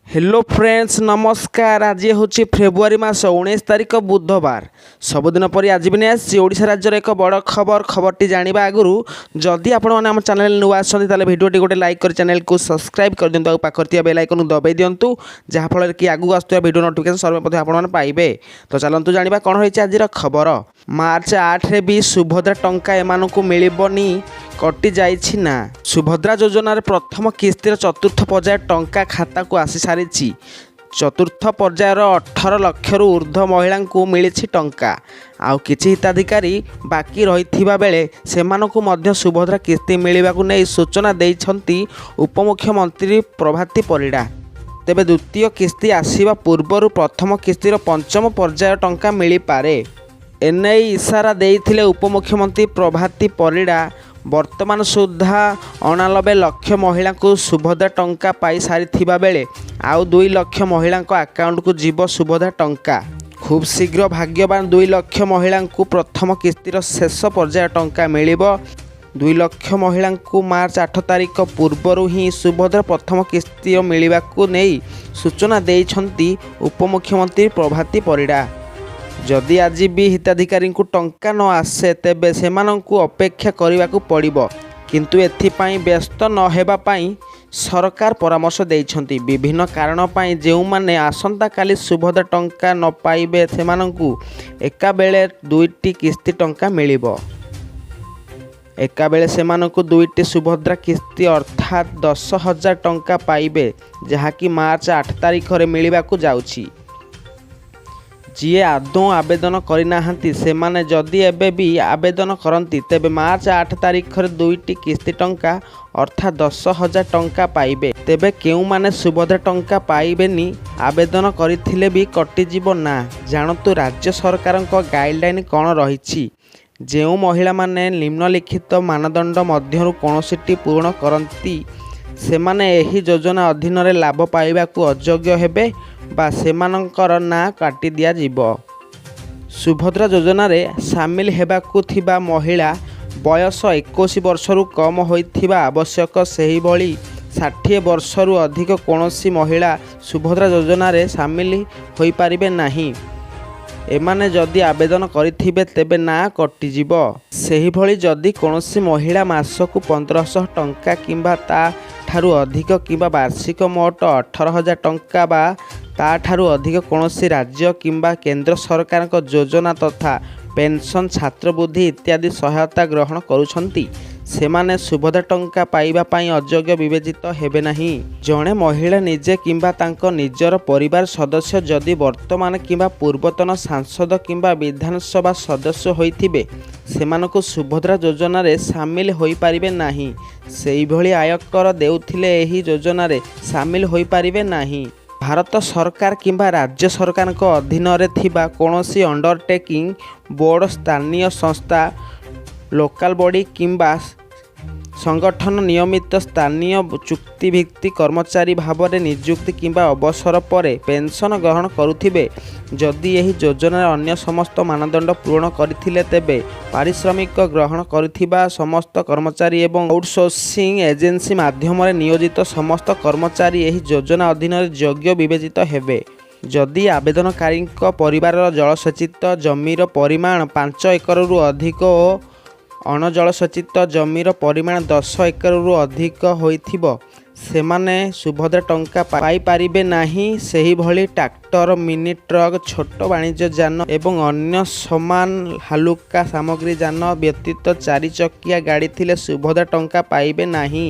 Hello friends, ନମସ୍କାର। ଆଜି ହେଉଛି ଫେବୃଆରୀ ମାସ 19 ତାରିଖ, ବୁଧବାର। ସବୁଦିନ ପରି ଆଜି ବି ନେଇ ଆସିଛି ଓଡ଼ିଶା ରାଜ୍ୟର ଏକ ବଡ଼ ଖବର। ଖବରଟି ଜାଣିବା ଆଗରୁ ଯଦି ଆପଣମାନେ ଆମ ଚ୍ୟାନେଲ୍ ନୂଆ ଆସନ୍ତି, ତାହେଲେ ଭିଡ଼ିଓଟି ଗୋଟେ ଲାଇକ୍ କରି ଚ୍ୟାନେଲକୁ ସବସ୍କ୍ରାଇବ୍ କରିଦିଅନ୍ତୁ ଆଉ ପାଖରେ ଥିବା ବେଲ୍ ଆଇକନ୍କୁ ଦବାଇ ଦିଅନ୍ତୁ, ଯାହାଫଳରେ କି ଆଗକୁ ଆସୁଥିବା ଭିଡ଼ିଓ ନୋଟିଫିକେସନ୍ ସର୍ବପ୍ରଥମେ ଆପଣମାନେ ପାଇବେ। ତ ଚାଲନ୍ତୁ ଜାଣିବା କ'ଣ ରହିଛି ଆଜିର ଖବର। ମାର୍ଚ୍ଚ 8ରେ ବି ସୁଭଦ୍ରା ଟଙ୍କା ଏମାନଙ୍କୁ ମିଳିବନି, କଟିଯାଇଛି ନା। ସୁଭଦ୍ରା ଯୋଜନାରେ ପ୍ରଥମ କିସ୍ତିର ଚତୁର୍ଥ ପର୍ଯ୍ୟାୟ ଟଙ୍କା ଖାତାକୁ ଆସିସାରିଛି। ଚତୁର୍ଥ ପର୍ଯ୍ୟାୟର 18 ଲକ୍ଷରୁ ଉର୍ଦ୍ଧ୍ୱ ମହିଳାଙ୍କୁ ମିଳିଛି ଟଙ୍କା। ଆଉ କିଛି ହିତାଧିକାରୀ ବାକି ରହିଥିବା ବେଳେ ସେମାନଙ୍କୁ ମଧ୍ୟ ସୁଭଦ୍ରା କିସ୍ତି ମିଳିବାକୁ ନେଇ ସୂଚନା ଦେଇଛନ୍ତି ଉପମୁଖ୍ୟମନ୍ତ୍ରୀ ପ୍ରଭାତୀ ପରିଡ଼ା। ତେବେ ଦ୍ୱିତୀୟ କିସ୍ତି ଆସିବା ପୂର୍ବରୁ ପ୍ରଥମ କିସ୍ତିର ପଞ୍ଚମ ପର୍ଯ୍ୟାୟ ଟଙ୍କା ମିଳିପାରେ। ଏନେଇ ଇସାରା ଦେଇଥିଲେ ଉପମୁଖ୍ୟମନ୍ତ୍ରୀ ପ୍ରଭାତୀ ପରିଡ଼ା। ବର୍ତ୍ତମାନ ସୁଦ୍ଧା 89 ଲକ୍ଷ ମହିଳାଙ୍କୁ ସୁଭଦ୍ରା ଟଙ୍କା ପାଇସାରିଥିବା ବେଳେ ଆଉ 2 ଲକ୍ଷ ମହିଳାଙ୍କ ଆକାଉଣ୍ଟକୁ ଯିବ ସୁଭଦ୍ରା ଟଙ୍କା। ଖୁବ୍ ଶୀଘ୍ର ଭାଗ୍ୟବାନ 2 ଲକ୍ଷ ମହିଳାଙ୍କୁ ପ୍ରଥମ କିସ୍ତିର ଶେଷ ପର୍ଯ୍ୟାୟ ଟଙ୍କା ମିଳିବ। 2 ଲକ୍ଷ ମହିଳାଙ୍କୁ ମାର୍ଚ୍ଚ 8 ତାରିଖ ପୂର୍ବରୁ ହିଁ ସୁଭଦ୍ରା ପ୍ରଥମ କିସ୍ତି ମିଳିବାକୁ ନେଇ ସୂଚନା ଦେଇଛନ୍ତି ଉପମୁଖ୍ୟମନ୍ତ୍ରୀ ପ୍ରଭାତୀ ପରିଡ଼ା। ଯଦି ଆଜି ବି ହିତାଧିକାରୀଙ୍କୁ ଟଙ୍କା ନ ଆସେ, ତେବେ ସେମାନଙ୍କୁ ଅପେକ୍ଷା କରିବାକୁ ପଡ଼ିବ। କିନ୍ତୁ ଏଥିପାଇଁ ବ୍ୟସ୍ତ ନ ହେବା ପାଇଁ ସରକାର ପରାମର୍ଶ ଦେଇଛନ୍ତି। ବିଭିନ୍ନ କାରଣ ପାଇଁ ଯେଉଁମାନେ ଆସନ୍ତାକାଲି ସୁଭଦ୍ରା ଟଙ୍କା ନ ପାଇବେ, ସେମାନଙ୍କୁ ଏକାବେଳେ ଦୁଇଟି କିସ୍ତି ଟଙ୍କା ମିଳିବ। ଏକାବେଳେ ସେମାନଙ୍କୁ ଦୁଇଟି ସୁଭଦ୍ରା କିସ୍ତି ଅର୍ଥାତ୍ 10,000 ଟଙ୍କା ପାଇବେ, ଯାହାକି ମାର୍ଚ୍ଚ 8 ତାରିଖରେ ମିଳିବାକୁ ଯାଉଛି। ଯିଏ ଆଦୌ ଆବେଦନ କରିନାହାନ୍ତି, ସେମାନେ ଯଦି ଏବେ ବି ଆବେଦନ କରନ୍ତି, ତେବେ ମାର୍ଚ୍ଚ 8 ତାରିଖରେ ଦୁଇଟି କିସ୍ତି ଟଙ୍କା ଅର୍ଥାତ୍ 10,000 ଟଙ୍କା ପାଇବେ। ତେବେ କେଉଁମାନେ ସୁଭଦ୍ରା ଟଙ୍କା ପାଇବେନି, ଆବେଦନ କରିଥିଲେ ବି କଟିଯିବ ନା, ଜାଣନ୍ତୁ ରାଜ୍ୟ ସରକାରଙ୍କ ଗାଇଡ଼ଲାଇନ୍ କ'ଣ ରହିଛି। ଯେଉଁ ମହିଳାମାନେ ନିମ୍ନଲିଖିତ ମାନଦଣ୍ଡ ମଧ୍ୟରୁ କୌଣସିଟି ପୂରଣ କରନ୍ତି, ସେମାନେ ଏହି ଯୋଜନା ଅଧୀନରେ ଲାଭ ପାଇବାକୁ ଅଯୋଗ୍ୟ ହେବେ ବା ସେମାନଙ୍କର ନାଁ କାଟି ଦିଆଯିବ। ସୁଭଦ୍ରା ଯୋଜନାରେ ସାମିଲ ହେବାକୁ ଥିବା ମହିଳା ବୟସ 21 ବର୍ଷରୁ କମ୍ ହୋଇଥିବା ଆବଶ୍ୟକ। ସେହିଭଳି 60 ବର୍ଷରୁ ଅଧିକ କୌଣସି ମହିଳା ସୁଭଦ୍ରା ଯୋଜନାରେ ସାମିଲ ହୋଇପାରିବେ ନାହିଁ। ଏମାନେ ଯଦି ଆବେଦନ କରିଥିବେ, ତେବେ ନାଁ କଟିଯିବ। ସେହିଭଳି ଯଦି କୌଣସି ମହିଳା ମାସକୁ 1,500 ଟଙ୍କା କିମ୍ବା ତା'ଠାରୁ ଅଧିକ କିମ୍ବା ବାର୍ଷିକ ମୋଟ 18,000 ଟଙ୍କା ବା ତା'ଠାରୁ ଅଧିକ କୌଣସି ରାଜ୍ୟ କିମ୍ବା କେନ୍ଦ୍ର ସରକାରଙ୍କ ଯୋଜନା ତଥା ପେନ୍ସନ୍, ଛାତ୍ରବୃତ୍ତି ଇତ୍ୟାଦି ସହାୟତା ଗ୍ରହଣ କରୁଛନ୍ତି, ସେମାନେ ସୁଭଦ୍ରା ଟଙ୍କା ପାଇବା ପାଇଁ ଅଯୋଗ୍ୟ ବିବେଚିତ ହେବେ ନାହିଁ। ଜଣେ ମହିଳା ନିଜେ କିମ୍ବା ତାଙ୍କ ନିଜର ପରିବାର ସଦସ୍ୟ ଯଦି ବର୍ତ୍ତମାନ କିମ୍ବା ପୂର୍ବତନ ସାଂସଦ କିମ୍ବା ବିଧାନସଭା ସଦସ୍ୟ ହୋଇଥିବେ, ସେମାନଙ୍କୁ ସୁଭଦ୍ରା ଯୋଜନାରେ ସାମିଲ ହୋଇପାରିବେ ନାହିଁ। ସେହିଭଳି ଆୟକର ଦେଉଥିଲେ ଏହି ଯୋଜନାରେ ସାମିଲ ହୋଇପାରିବେ ନାହିଁ। ଭାରତ ସରକାର କିମ୍ବା ରାଜ୍ୟ ସରକାରଙ୍କ ଅଧୀନରେ ଥିବା କୌଣସି ଅଣ୍ଡରଟେକିଂ, ବୋର୍ଡ଼, ସ୍ଥାନୀୟ ସଂସ୍ଥା, ଲୋକାଲ ବଡି କିମ୍ବା ସଂଗଠନ ନିୟମିତ ସ୍ଥାନୀୟ ଚୁକ୍ତିଭିତ୍ତିକ କର୍ମଚାରୀ ଭାବରେ ନିଯୁକ୍ତି କିମ୍ବା ଅବସର ପରେ ପେନ୍ସନ୍ ଗ୍ରହଣ କରୁଥିବେ, ଯଦି ଏହି ଯୋଜନାରେ ଅନ୍ୟ ସମସ୍ତ ମାନଦଣ୍ଡ ପୂରଣ କରିଥିଲେ, ତେବେ ପାରିଶ୍ରମିକ ଗ୍ରହଣ କରୁଥିବା ସମସ୍ତ କର୍ମଚାରୀ ଏବଂ ଆଉଟସୋର୍ସିଂ ଏଜେନ୍ସି ମାଧ୍ୟମରେ ନିୟୋଜିତ ସମସ୍ତ କର୍ମଚାରୀ ଏହି ଯୋଜନା ଅଧୀନରେ ଯୋଗ୍ୟ ବିବେଚିତ ହେବେ। ଯଦି ଆବେଦନକାରୀଙ୍କ ପରିବାରର ଜଳସେଚିତ ଜମିର ପରିମାଣ 5 ଏକରରୁ ଅଧିକ ଓ ଅଣଜଳସେଚିତ ଜମିର ପରିମାଣ 10 ଏକରରୁ ଅଧିକ ହୋଇଥିବ, ସେମାନେ ସୁଭଦ୍ରା ଟଙ୍କା ପାଇପାରିବେ ନାହିଁ। ସେହିଭଳି ଟ୍ରାକ୍ଟର, ମିନି ଟ୍ରକ୍, ଛୋଟ ବାଣିଜ୍ୟ ଯାନ ଏବଂ ଅନ୍ୟ ସମାନ ହାଲୁକା ସାମଗ୍ରୀ ଯାନ ବ୍ୟତୀତ ଚାରି ଚକିଆ ଗାଡ଼ି ଥିଲେ ସୁଭଦ୍ରା ଟଙ୍କା ପାଇବେ ନାହିଁ।